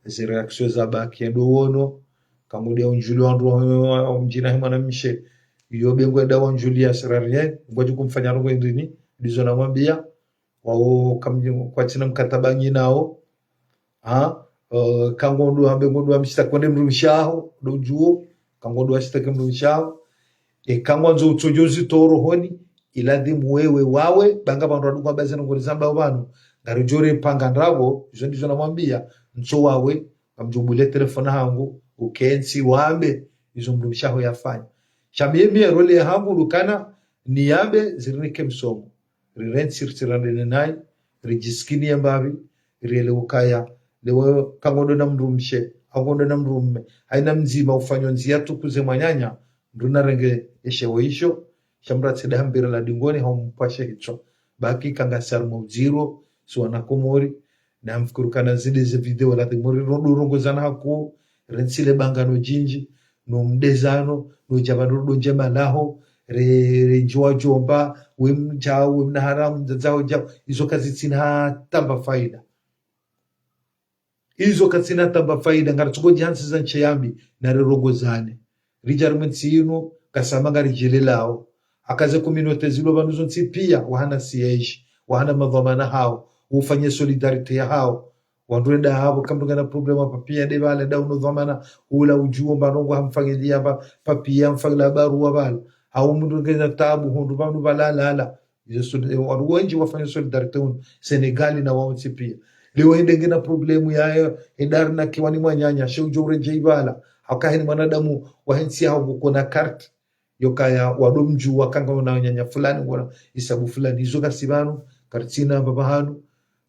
ezi réactions zaba kiendo wono, kangude unjuli wandru wa, wa, wa mdjini he mwanamshe, iyo be ngwenda wanjuli ya sera rien, ngwadji kumfanya ndrongo indrini, ndizo namwambia, wawo kamdji, kwatsina mkataba nyi nawo, ha, eh, kangondo hambe ngondo hamshitaki kwende mdrumshe waho, ndo djuo, kangondo hamshitaki mdrumshe waho. E, kangwandzo utsodjo zitoro honi, iladhimu wewe wawe, ba nga pvandru wadunga baze ndrongo lizambao pvanu, ngaridjo ripanga ndrabo, izo ndizo namwambia, ntso wawe, kamdjo bule telefoni hangu, ukentsi wambe, izo mdrumshe waho yafanya. Sha mie, mie rôle yahangu lukana, niyambe, zirinike msomo. Rirentsi ritsirandene nayi, ridjisikini ye mbapvi, rielewe ukaya, lewo kangondo na mdrumshe, angondo na mdrume, haina mdzima ufanyao ndzia tukuze mwananya, mdru narenge eshewo isho, sha mdru atsende hambira la dingoni, hau mpvashe hitswa. Baki kangasi harumwa udziro, si wana Komori, na mfikiri kana zile ze video la Komori, rodo rongozana haku, rentsi le bangano djindji, no mdezano, no djaba no do ndjema laho, re, re ndjiwa djomba, we mdjau, we mna haramu, mdzadze waho djau, izo kazitsina tamba faida. Izo kazitsina tamba faida, ngaritsuko djantsi za ntsi yambi, na rirongozane. Ridja rimwe ntsi inu, kasama ngaridjelelao. Haka ze communauté zilo pvanu zontsi pia, wahana siège, wahana madhwamana hawo, ufanye solidarité yahawo. Wandru wenda hapvo, kamdru ngena problème wa papier de pvala, da uno dhwamana, ula udjuo mba ndrongo hamfanyilia pva, papier hamfanyilia barua pvala. Hau mndru ngena tabu, hundru pvanu pvala lala. Izo soli-, eh, wandru wendji wafanya solidarité unu, Sénégal na wawo ntsi pia. Leo hende ngena problème ya, ya, hende arnaquer wani mwananya, she udjo uredjei pvala. Haka heni mwanadamu, wahe ntsi yaho kukona carte. Yo kaya wado mdjuwa kanga una nyanya fulani, ngona isabu fulani. Izo kasi pvanu, karitsina mbapvi hanu,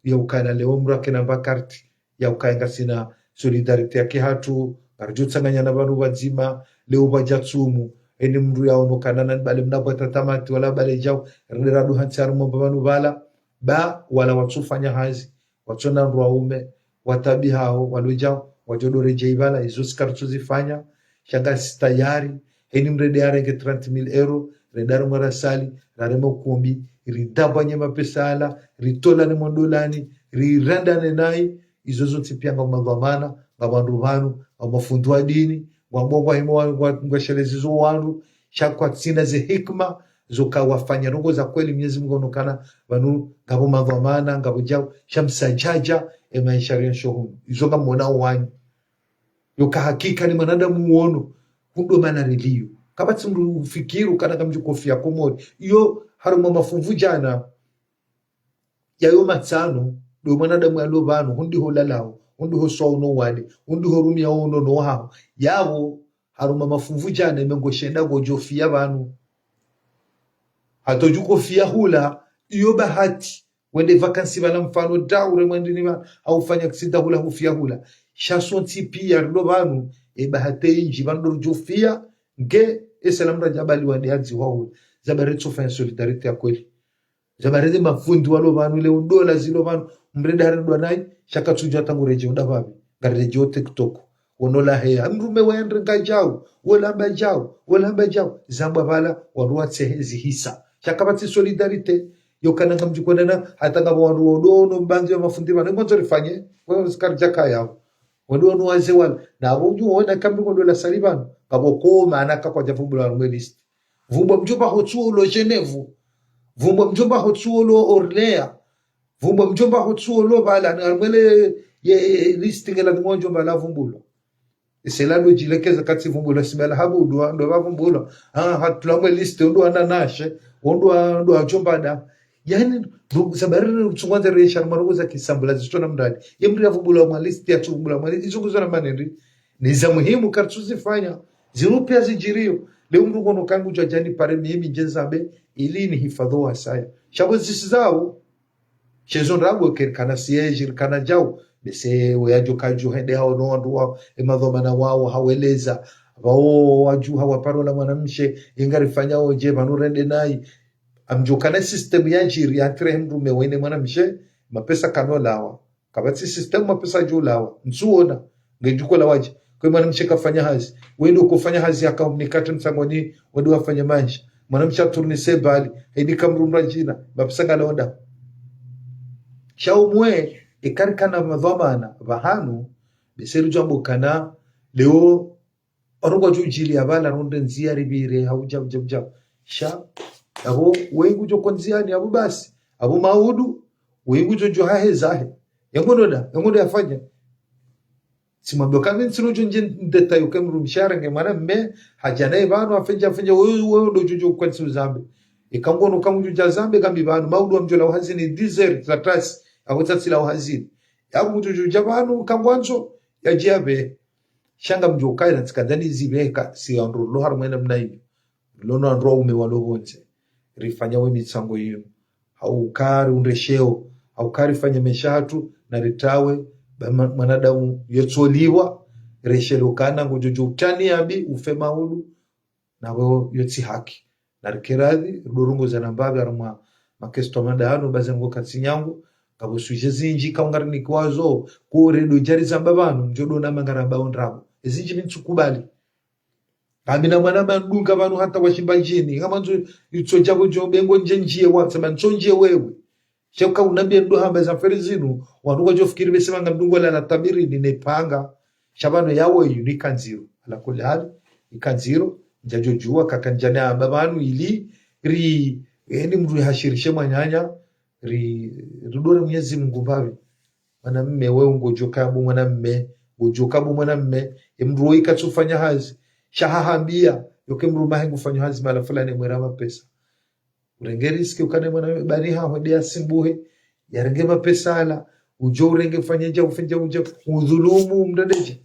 ya ukana leo mdru akena mba carte, ya ukaya ngasina solidarité yake hatru, ngaridjo tsanganya na pvanu pvadzima, leo pvadja tsumu, eni mdru yaono kana nani bale mna bwata tamati, wala bale djau, rende radu hantsi harumwa mba pvanu pvala, ba wala watsufanya hazi, watsona ndru waume, watabi hawo, walodjao, wadjo do redjei pvala, izo si karitsu zifanya, sha ngasi tayari, heni mdru ende arenge trente mille euros, rende harumwa rasali, rareme ukumbi, ridabwanye mapesa yala, ritolane mondolani, rirandane nayi, izo zontsi pia nga madhwamana, nga wandru pvanu, nga mafundi wa dini, ngwambao ngwahimo wa, wa, ngwashelezi zo wandru, sha kwatsina ze hikima, zo kawafanya ndrongo za kweli Mwenyezi Mungu onokana, pvanu ngapvo madhwamana, ngapvo djau, sha msadjadja, e maesha rienshio hunu. Izo ngamwonao wanyu. Yo ka hakika ni mwanadamu uono, hundo mana rilio. Kapvatsi mdru ufikiri, kana kamdji kofia Komori. Iyo, harumwa mafunvu djana, yayo matsano, ndo mwanadamu yalo pvanu, hundi ho lalao, hundi ho swauno wade, hundi ho rumia ono no haho. Yapvo, harumwa mafunvu djana, mengo shenda ngodjofia pvanu. Hata udjo kofia hula, iyo bahati, wende vacances pvala mfano, da ure mwendini pva, hau fanya accident hula hufia hula. Sha sontsi pia rilo pvanu, e bahati indji pvanu ndo ridjofia, nge, e salamu radjabali wande adzi hwa hula. Zaba ritsofanya solidarité ya kweli. Zaba rende mafundi walo pvanu, leo ndola zilo pvanu, mdru ende harendwa nayi, sha katsudjua hata nguredjeo nda pvapvi, ngaredjeo TikTok, wono la heya, mdrume wendre nga djau, wolamba djau, wolamba djau, zambwa pvala, wandru watsehe zihisa. Sha kapvatsi solidarité, Yo kana ngamdjukwenda na, hata ngapvo wandru wodono mbanzi ya mafundi pvanu, ngwandzo rifanye, kwa zikari djaka yao. Wodono wazee wala. Na apvo udjuwa wena kambi kodola sali pvanu. Ngapvo koma anaka kwadja vumbulwa harumwa liste. Vumbwa mdjomba hotsuo lo Genève. Vumbwa mdjomba hotsuo lo Orléans. Vumbwa mdjomba hotsuo lo pvala. Na harumwa le ye liste ngela mdjomba la vumbulwa. Isela ndo djilekeza katsi vumbulwa sibala habu ndo, ndo pvavumbulwa. Ah, hatula mwe liste, ndo ananashe, ndo, ndo adjomba da. Yaani, ndo, sababu ri tsungwanza resha, marongo za kisambula, zitsona mradi. Ye mri yavumbulwa mwa liste, yatsuvumbulwa mwa liste, izo nguzona manendri. Ni za muhimu, karitsuzifanya. Zinu pia zidjiriyo. Leo mdru kono kangu djadjani pare mimi ndje nzambe, ili nihifadhwi wasaya. Sha pvo zisi zao, shezo ndrabo ke rikana siège, rikana djau. Bese we yadjo kadju hende haono wandru wa, emadhwamana wao, haweleza. Pvao wadjuha waparola mwanamshe, inga rifanyao dje, pvanu rende nayi. Amdjokana système yadjiri, entre mdrume wene mwanamshe, mapesa kanolawa. Kapvatsi système mapesa yadjolawa. Ntsuona. Ngedjukolawa dje. Kwe mwanamshe kafanya hazi. Wende ukofanya hazi yaka umnikate mtsangoni, wende wafanye maesha. Mwanamshe atournise bali. Hende kamrumra djina. Mapesa ngalawa nda. Sha umwe, ikari kana madhwamana, pvahanu, bese ridjwambo kana, leo, orongo djudjili ya pvala ronde ndzia ripvire, hau djau, djau, djau. Sha, apvo, wengu djoko ndziani, apvo basi. Apvo maudu, wengu djodjo hahe zahe. Yango ndo da, yango ndo yafanya. Tsimwambe kami ntsino djo ndje ndeta yuke mdrumshe arenge mwanamme, hadja naye pvanu, hafenja, hafenja, wewe, wewe ndo djodjo kwentsi uzambe. Ikangono kangu djodja zambe, kambi pvanu, maudu wa mdjola uhazini, dix heures, za tasi, apvo tsatsila uhazini. Yangu djodjo dja pvanu, kangwandzo, yadjia pve. Sha ngamdjo kaira ntsikandani zipveka, si wandru lo harumwa ena mna iyo. Lono wandru waume walo pvondze. Rifanya we mitsango iyo. Hauka riundre sheo. Hauka rifanye maesha hatru, na ritawe, ba ma-, mwanadamu yotsoliwa. Reshelo kana ngodjodjo utani abi, ufe maudu. Na pvo yotsi haki. Na rike radhi, ridorongoza na mbapvi harumwa makesito madano, baze ngo katsi nyangu, ngapvo sujet zindji, kaungarinikiwazo, kure do djari zamba pvanu, mdjodo na mangara bao ndrabo. Ezindji mi ntsukubali. Ngamina mwana mandunga pvanu hata washimba ndjini. Ngamandzo yutso djapvo djo bengo ndje ndjiye wa, tsema ntso ndjiye wewe. Sha uka unambie ndo hamba za mfere zinu, wandru kwadjo fikiri bese manga mdungo la na tabiri ni nepanga. Sha pvanu yawe yu ni kandziro. Ala kulli hali, ni kandziro, ndjadjo djuwa, kaka ndjane amba pvanu ili, ri, eni mdru yahashirishe mwananya, ri, ridore Mwenyezi Mungu mbapvi. Mwanamme we ungodjoka bu mwanamme, ngodjoka bu mwanamme, e mdru wo ikatsufanya hazi, sha hahambia, yoke mdru mahe ngufanya hazi mala fulani mwera mapesa. Urenge risque ukane mwanamme bani ha hwende yasimbuhe, yarenge mapesa ala, udjo urenge ufanye dja, ufanye dja, udjo, udhulumu mndru ndedje.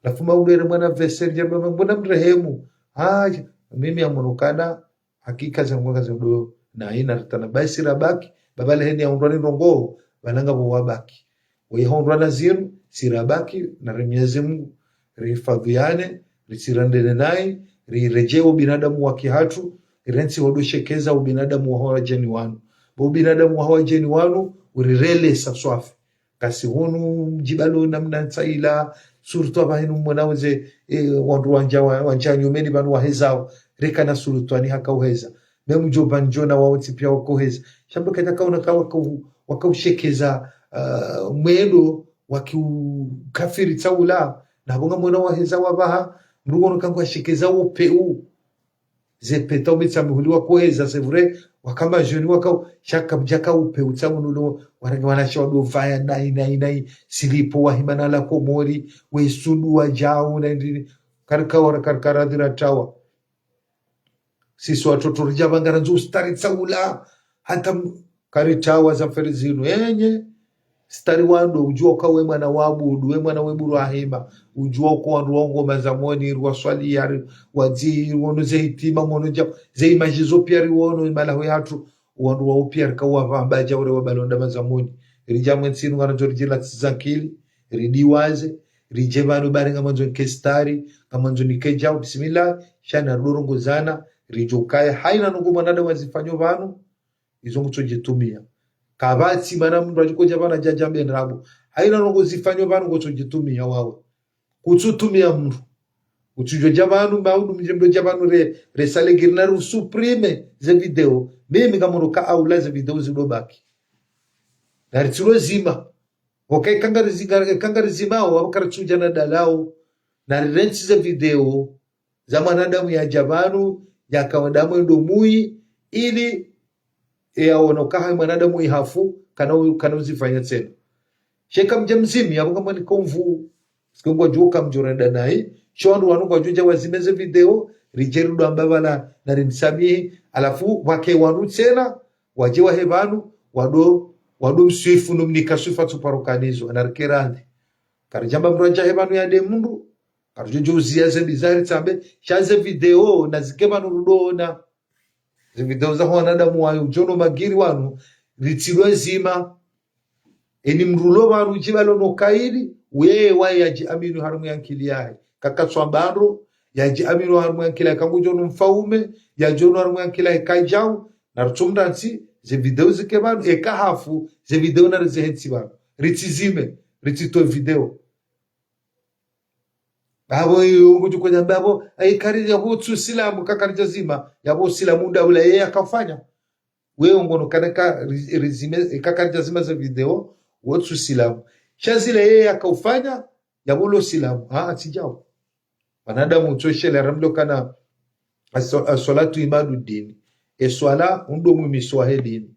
Lafuma udere mwana veseri, dja bama, mbona mrehemu. Ah, mimi amonokana, hakika zangu kazi ndo na ina ritana. Basi rabaki, baba leheni ya undrwani ndrongo, balanga bo wabaki. Weye hondrwa na zinu, si rabaki, na ri Mwenyezi Mungu, rihifadhwiane, ritsirandene nayi, riredjee ubinadamu wa kihatru, rentsi hodo shekeza ubinadamu wa hawadjeni wanu. Bo ubinadamu wa hawadjeni wanu, urirelesa swafi. Kasi hunu mdjibalo namna ntsaila, surtout apvahinu mwona uze, eh, wandru wandja wa-, wandja nyumeni pvanu wahezao, reka na surtout ani haka uheza. Memu djo pvanu djo na wao tsi pia wako heza. Shambe kaja kaona ka waka u-, waka ushekeza, ah, mwendo, waki ukafiri tsaula. Na bonga mwona waheza wapvaha, mdru ngono kangu ashekeza wo peu. Ze peta umitsa mihuli wakoheza, c'est vrai, waka majoni waka, shaka mdjaka upe utsa unulo, warenge wanashe wado pvaya nayi, nayi, nayi, silipo wahimana la Komori, wesudu wadjau, na ndini, karika wara, karika radhira tawa. Sisi watoto ridja pvangara ndzo ustari tsaula, hata m-, karitawa za mfere zinu, enye, Stari wandru, udjuwa uka we mwana wa Abudu, we mwana we Burahima, udjuwa uka wandru wa ngoma za moni, ri waswali yari, wadzi, wono ze hitima, wono dja, ze imaji zo pia ri wono, imalaho yatru, wandru wa upia rika wa vamba dja ure wa balonda mazamoni. Ridja mwe ntsinu ngana djo ridjila tsi zankili, ridiwaze, ridje pvanu bari ngamandzo nike stari, ngamandzo nike djau, bismillah, shana ridorongozana, ridjo kaya, haina nungu mwanadamu wazifanyo pvanu, izo ngutsodjitumia. Kapvatsi mana mndru adjikodja pvanu djadja mbe ndrabo. Haina nongo zifanyo pvanu ngutsodjitumia wawe. Kutsutumia mndru. Utsudjo dja pvanu, maudu mdje mdo dja pvanu re, re sale giri na ru supprimer ze video. Mimi ngamono ka aula ze video zidobaki. Na ritsilwe zima. Waka ikangari zi-, ikangari zimao, waka ritsudja na dalao. Na rirentsi ze video za mwanadamu yadja pvanu, yaka mwanadamu ndo mwi, ili, e yaono kaha mwanadamu ihafu, kana u-, kana uzifanya tsena. Sheka mdja mzimi, yapvo ngamwani konvu, siku ngwadjuka mdjorenda nayi, sho wandru wanu ngwadjodja wazime ze video, ridje ridwamba pvala na rimsamihi, halafu wake wanu tsena, wadje wahe pvanu, wado, wado mswifu no mnika swifa tsuparukanizo, anarikera ande. Karidjamba mdru adja he pvanu yade mdru, karidjodjo uziya ze bizari tsambe, sha ze video, na zike pvanu rudoona. Ze video za wanadamu wayo, udjono magiri wanu, ritsilwe zima. Eni mdru lo pvanu djibalo no kaidi, weye waye yadji aminu harumwa ye ankili yahe. Kakatswa mbandro, yadji aminu harumwa ye ankili yahe. Kangudjono mfaume, yadjono harumwa ye ankili yahe kadjau, na ritsumrantsi, ze video zike pvanu, eka hafu, ze video na rizihentsi pvanu. Ritsizime, ritsitowe video. Babo iyo ngudjo kwenda babo, ayi kari yapvo tsu silamu, kakaridja zima, yapvo silamu ndaula yeye akaufanya. Wewe ngono kana ka ri-, rizime, kakaridja zima ze video, wo tsu silamu. Sha zile yeye akaufanya, yapvo lo silamu. Ha, atsidjao. Wanadamu utsoshele ramdo kana as-, as-salatu imaduddin. E swala undo muhimiso wahe dini.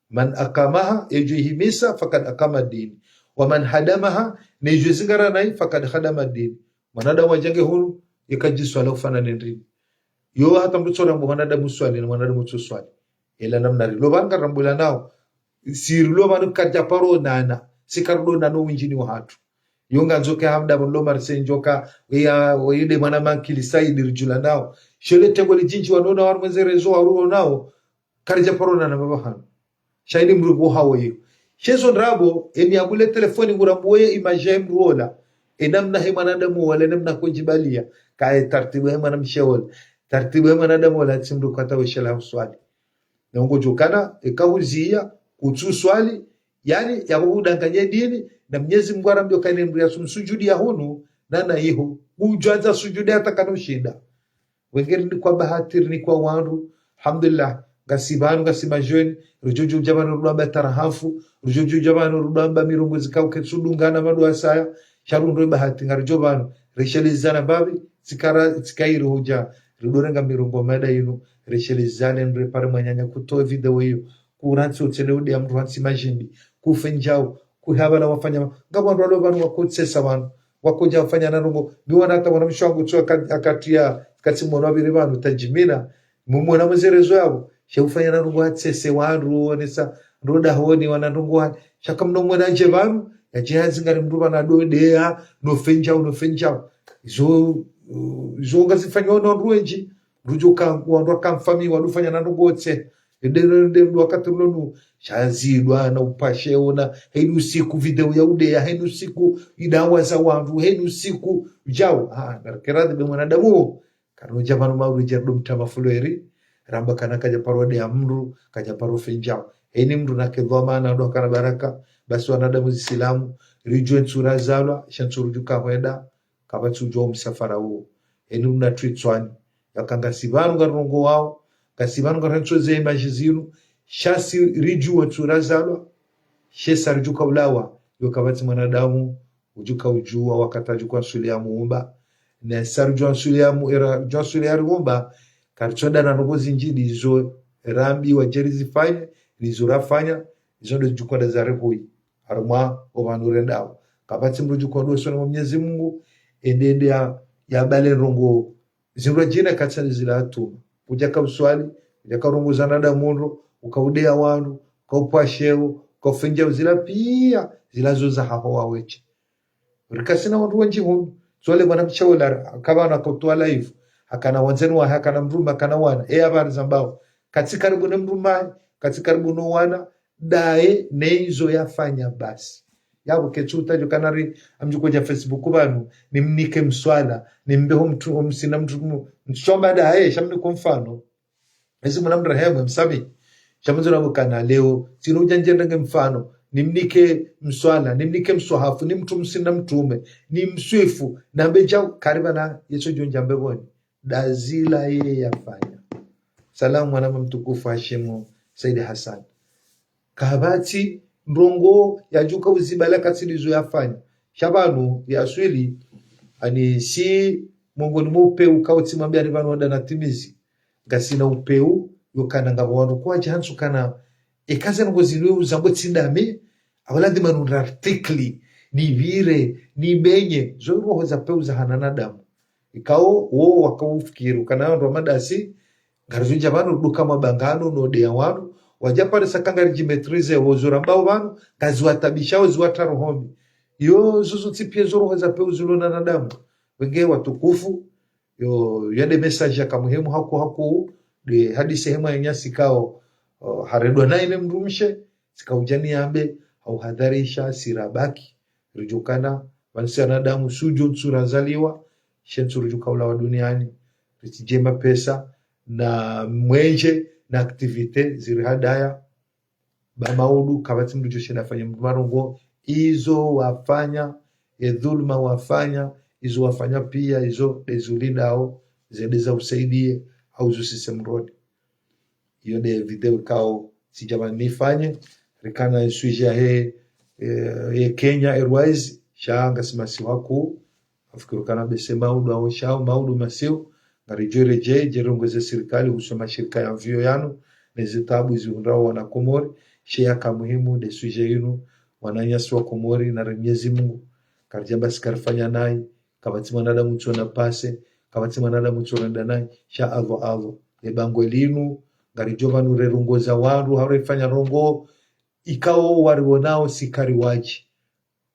Man akamaha, edjo ihimisa, fakad akama dini. Wa man hadamaha, nedjo zingara nayi, fakad hadama dini. Mwanadamu adjange hunu, ikadji swala ufana nendrini. Yo hata mdru tsorambo mwanadamu swali, na mwanadamu tso swali. Ela namna rilo pvanu ngarambulanao. Si rilo pvanu kadja paro nana, si karudo nano winjini wahatru. Yo ngandzo ke hamda pvo lo marise ndjoka, weya, weyide mwana mankili saidi ridjulanao. Shele tengo lidjindji wanona wanu mwenze rezo waruonao, karidja paro nana pvapvahanu. Sha ini mdru pvo hawo iyo. Shezo ndrabo, eni abule telefoni ngurambo weye image ya mdru ola. E namna he mwanadamu ola, e namna kodjibaliya. Kaye tartibu he mwanamshe ola. Tartibu he mwanadamu ola, tsi mdru kata weshela uswali. Na ungodjo kana, eka huziya, kutsu swali, yani, yapvo hudanganye dini, na Mnyezi Mngu arambiyo kaine mdru ya sum-, sujudi ya hunu, nana iho. Udjwandza sujudi hata kana ushinda. Wengeri ni kwa bahati, ni kwa wandru, alhamdulillah, ngasi pvanu, ngasi majoni, ridjodjo dja pvanu rudwamba tarahafu, ridjodjo dja pvanu rudwamba mirongo zikauke tsudungana madwasaya, sha rundro bahati ngaridjo pvanu, rishelezana mbapvi, tsikara, tsikairi hudja, ridorenga mirongo mada inu, rishelezane, mrepare mwananya kutowe video iyo, kurantsi utsele ude ya mdru hantsi majimbi, kufe ndjau, kuhabala wafanya, ngapvo wandru walo pvanu wakotsesa wanu, wakodja wafanya na ndrongo, miwana hata mwanamshe wangu tsu aka-, akati ya, katsi mwana wapvire pvanu, tajimina, mumwona mwenze rezo yapvo, she ufanya na ndrongo atsese wandru, onesa, ndro dahoni, wana ndrongo wani, shaka mno mwana adje pvanu, yadje hanzi ngari mdru pvanu adodeya, no fe ndjau, no fe ndjau. Izo, uh, izo ngazifanywa no wandru wendji, rudjo ka, wandru wakamfami, wadufanya na ndrongo tse. Ende, ende, ndo wakati ulo nu, shazidwa na upashe ona, heni usiku video ya udeya, heni usiku idawa za wandru, heni usiku djau. Ah, narikera de mwanadamu. Kano dja pvanu mauri dja ndo mtama fulweri, ramba kana kadja paro de ya mdru, kadja paro fe ndjau. Heni mdru nake dhwamana, ndo kana baraka, basi wanadamu zisilamu, ridjuwe ntsura zalwa, sha ntsuru djuka hwenda, kapvatsi udjuwa msafara uwo. Eni mna twitswani. Yaka ngasi pvanu ngarirongowao, ngasi pvanu ngarantso ze image zinu, sha si ridjuwa ntsura zalwa, she sa ridjuka ulawa, yo kapvatsi mwanadamu, udjuka udjuwa wakati adjuka ansuli ya muumba. Ne sa ridjuwa ansuli ya mu-, era, djuwa ansuli ya riumba, karitsonda na ndrongo zindji ndizo, rambiwa djeri zifanye, ndizo rafanya, izo ndo djuka nda za rihuyi. Harumwa opvanu rendao. Kapvatsi mdru djuka ndo sona mwa Mnyezi Mungu, ende ende ya, ya bale ndrongo. Zindru djina katsa zila atuma. Kudjaka uswali, kudjaka rongoza na ndamundro, ukaudeya wandru, ukaupvasheo, ukaufenjao zila piya, zila zo za haho wawetshe. Rikasina wandru wendji hunu, tsole mwanamshe ola, kapvana kautwala ivu, hakana wandzani wahe, hakana mdrume, hakana wana, e habari zambao. Katsi karibu ne mdrume, katsi karibu no wana, daye ne izo yafanya basi. Yapvo ketsu utadjo kana ri, amdjukodja Facebook pvanu, nimnike mswala, nimbeho mtru, omsina mtru, mswamba daye, sha mniko mfano. Ezi mwana mrehemu, msami. Sha mndzo na mkana leo, tsinu udja ndjendenge mfano. nimnike mswala, nimnike mswahafu, nimtrumu sina mtrume, nimswifu, nambe djau, karibana, yetso djo ndjambe pvoni. Dazila ye yafanya. Salamu mwanama mtukufu Hashimu Saidi Hassan. Kapvatsi ndrongo yadjuka uzibala katsi ndizo yafanya. Sha pvanu ya swili, ani si mongoni mwa upeu kautsi mwambiani pvanu wanda na timizi. Ngasina upeu, yokana ngapvo wandru kwadja hantsu kana, eka ze ndrongo zinu uzambo tsi ndami, awa lazima nunde artikli, nipvire, nimenye, zo roho za peu za hananadamu. Ikao, wo wakaufikiri, ukana wandru wa madasi, ngarizo ndja pvanu duka mabangano, no deya wanu, wadja pare saka ngaridji maîtriser, wo zura mbao pvanu, ngaziwatabishao, ziwatra roho mbi. Yo, zo zontsi pia zo roho za peu zilo na nadamu. Wenge watukufu, yo, yo nde message yaka muhimu haku haku, nde hadisi hemwa yenya sikao, o, harendwa na ine mdrumshe, sika udja niyambe, hauhadharisha, sirabaki, ridjokana, pvanu si wanadamu, sudjo ntsu razaliwa, she ntsu ridjoka ulawa duniani, ritsidje mapesa, na mwenje, na activité, ziri hadaya, ba maudu, kapvatsi mdru djoshinda afanye mdru marongo, izo wafanya, ye dhuluma wafanya, izo wafanya pia, izo nde zilindao, zende za usaidie, au zo sise mrodi. Iyo nde video ikao, tsidja pvanu nifanye, rikana sujet he, eh, ye Kenya Airways, sha ngasi masihu haku, afikiri ukana bese maudu au shao, maudu masihu, ngaridjo redjei, dje rongoze sirikali, uhusu mashirika ya mvio yanu, neze tabu zihundrao wana Komori, she yaka muhimu, nde sujet yinu, wananyasi wa Komori, na re Mwenyezi Mungu, karidjamba sikarifanya nayi, kapvatsi mwanadamu tsona pase, kapvatsi mwanadamu tsona danai, sha Allah, Allah. Ye bangwe linu, ngaridjo pvanu rerongoza wandru, hau refanya ndrongo, ikao wariwonao sikari wadji.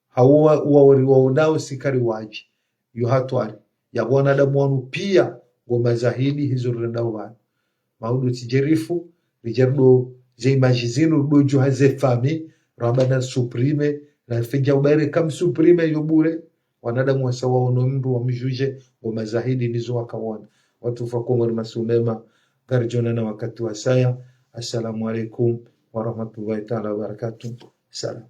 Hau wa, wa wariwonao sikari wadji. Yo hatwari. Ya wanadamu wanu pia, ngo mazahidi hizo rendao pvanu. Maudu tsidje rifu, ridje ndo ze image zinu, ndo djuha ze famille, ramba na supprimer, na fedja ubaire kam supprimer yo bure, wanadamu wasa waono mdru wamdjudje, ngo mazahidi nizo wakawona. Watukufu wa Komori masihu mema, ngaridjo onana wakati wasaya. Assalamu alaikum wa rahmatullahi ta'ala wa barakatuh. Salam.